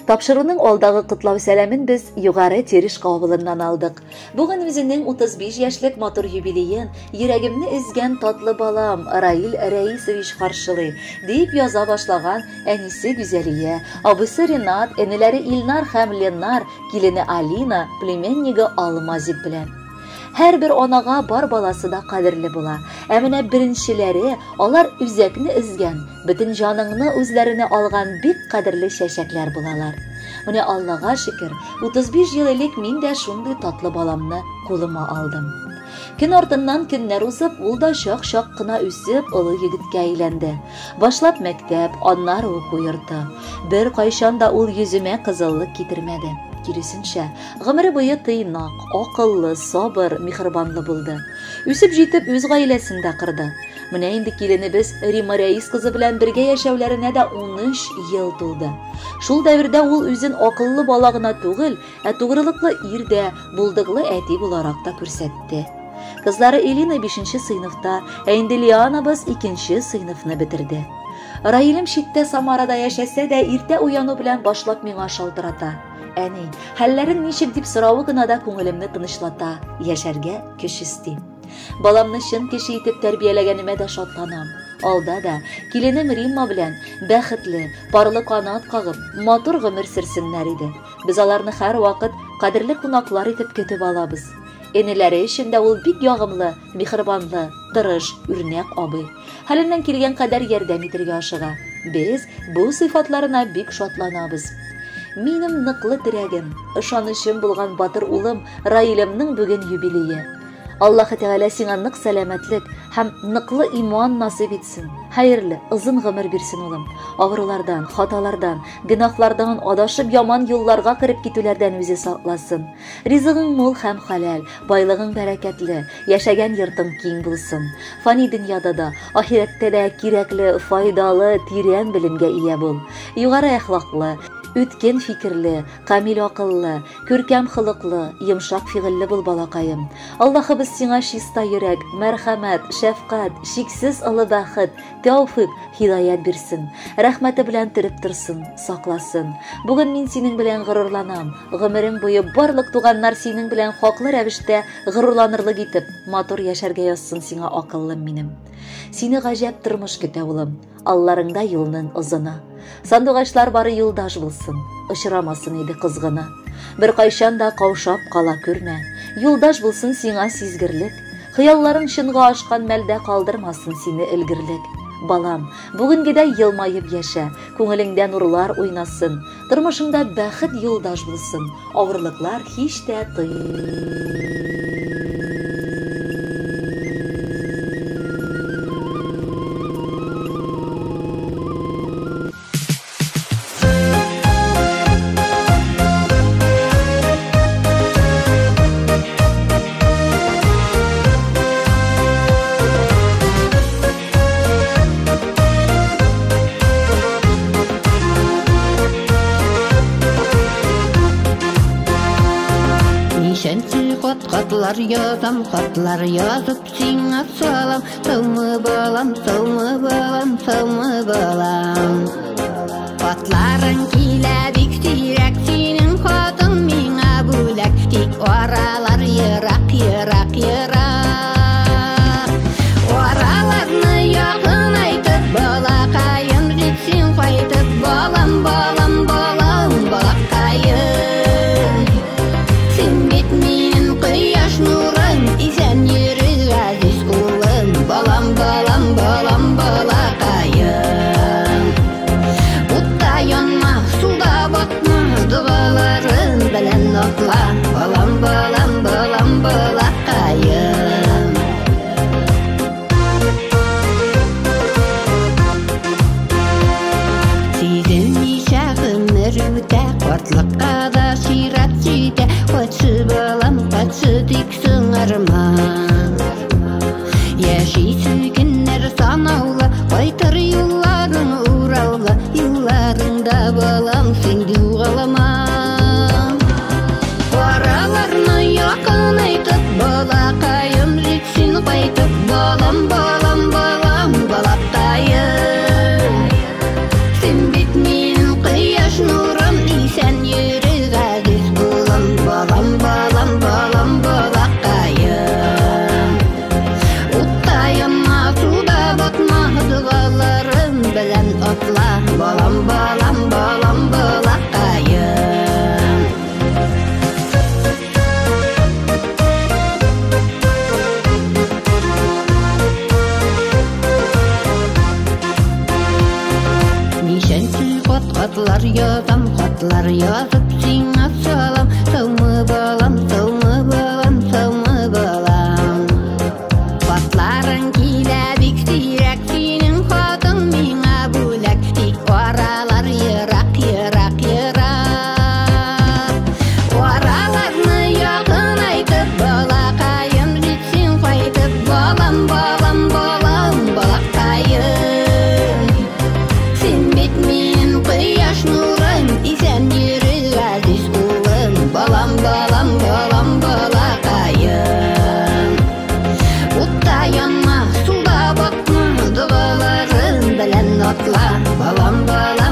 Тапшыруның алдагы котлау сәламен без Югары Терешка авылыннан алдык. Бүген үзенең 35 яшьлек матур юбилеен йөрәгемне өзгән татлы балам Раил Рәисович каршылый, дип яза башлаган әнисе Гүзәлия, абыйсы Ренат, энеләре Илнар һәм Ленар, килене Алина, племяннигы Алмазик белән. Һәрбер анага бар баласы да кадерле була. Ә менә беренчеләре, алар үзәкне өзгән, бөтен җаныңны үзләренә алган бик кадерле чәчәкләр булалар. Менә Аллага шөкер, 35 ел элек мин дә шундый татлы баламны кулыма алдым. Көн артыннан көннәр узып, ул да чак-чак кына үсеп, олы егеткә әйләнде. Башлап мәктәп, аннары уку йорты. Бер кайчан да ул йөземә кызыллык китермәде. Киресенчә, гомере буе тыйнак, акыллы, сабыр, миһербанлы булды. Үсеп җитеп, үз гаиләсен дә корды. Менә инде киленебез Рима Рәис кызы белән бергә яшәүләренә дә 13 ел тулды. Шул дәвердә ул үзен акыллы бала гына түгел, ә тугрылыклы ир дә, булдыклы әти буларак та күрсәтте. Кызлары Элина 5 сыйныфта, ә инде Лианабыз 2 сыйныфны бетерде. Раилем читтә Самарада яшәсә дә, иртә уяну белән башлап миңа шалтырата. Әни, хәлләрең ничек дип соравы гына да күңелемне тынычлата, яшәргә көч өсти. Баламны чын кеше итеп тәрбияләгәнемә дә шатланам. Алда да киленем Римма белән бәхетле, парлы канат кагып, матур гомер сөрсеннәр иде. Без аларны һәрвакыт кадерле кунаклар итеп көтеп алабыз. Энеләре өчен дә ул бик ягымлы, миһербанлы, тырыш, үрнәк абый. Хәленнән килгән кадәр ярдәм итәргә ашыга. Без бу сыйфатларына бик шатланабыз. Минем ныклы терәгем, ышанычым булган батыр улым Раилемнең бүген юбилее. Аллаһы Тәгалә сиңа нык сәламәтлек һәм ныклы иман насыйп итсен. Хәерле, озын гомер бирсен, улым. Авырулардан, хаталардан, гөнаһлардан, адашып яман юлларга кереп китүләрдән үзе сакласын. Ризыгың мул һәм хәләл, байлыгың бәрәкәтле, яшәгән йортың киң булсын. Фани дөньяда да, ахирәттә дә кирәкле, файдалы, тирән белемгә ия бул. Югары әхлаклы, үткен фикерле, камил акыллы, күркәм холыклы, йомшак фигыльле бул, балакаем. Аллаһыбыз сиңа чиста йөрәк, мәрхәмәт, шәфкать, чиксез олы бәхет, тәүфик, һидаят бирсен. Рәхмәте белән төреп торсын, сакласын. Бүген мин синең белән горурланам. Гомерең буе барлык туганнар синең белән хаклы рәвештә горурланырлык итеп, матур яшәргә язсын сиңа, акыллым минем. Сине гаҗәп тормыш көтә, улым. Алларыңда юлның озыны. Сандугачлар бары юлдаш булсын, очрамасын иде кызгыны. Бер кайчан да каушап кала күрмә. Юлдаш булсын сиңа сизгерлек. Хыялларың чынга ашкан мәлдә калдырмасын сине өлгерлек. Балам, бүгенгедәй елмаеп яшә, күңелеңдә нурлар уйнасын. Тормышыңда бәхет юлдаш булсын, авырлыклар һич тә тый. Ничәнче кат хатлар язам, хатлар язып сиңа салам. Саумы балам, саумы балам, саумы балам. Хатларың килә бик сирәк, синең хатың миңа бүләк. Тик аралар ерак, ерак, ерак. Араларны якынайтып, балакаем, җитсен кайтып, балам, балам, балам, балакаем. Син бит минем кояш нурым, исән йөре, газиз улым, балам, балам, балам, балакаем. Утта янма, суда батма, догаларым белән акла, балам, балам, балам, балакаем. Сизелмичә гомер үтә, картлыкка да чират җитә. Кайтшы, балам, кайтшы, тик соңарма. Яшисе көннәр санаулы, кайтыр юлларың ураулы. Юлларыңда, балам, син югалма. Араларны якынайтып, балакаем, җитсен кайтып, балам, балам, балам, балакаем. Син бит минем кояш нурым, исән Балам, балам, балам, балакаем. Ничәнче кат хатлар язам, хатлар язып сиңа салам. Саумы, балам, саумы, балам, саумы, балам. Хатларың килә бик сирәк, синең хатың миңа бүләк. Тик аралар ерак, ерак, ерак. Араларны якынайтып, балакаем, җитсен кайтып. Балам, балам, балам, балакаем. Син бит минем кояш нурым, исән йөре, газиз улым. Балам, балам, балам, балакаем. Утта янма, суда батма, догаларым белән атла. Балам, балам.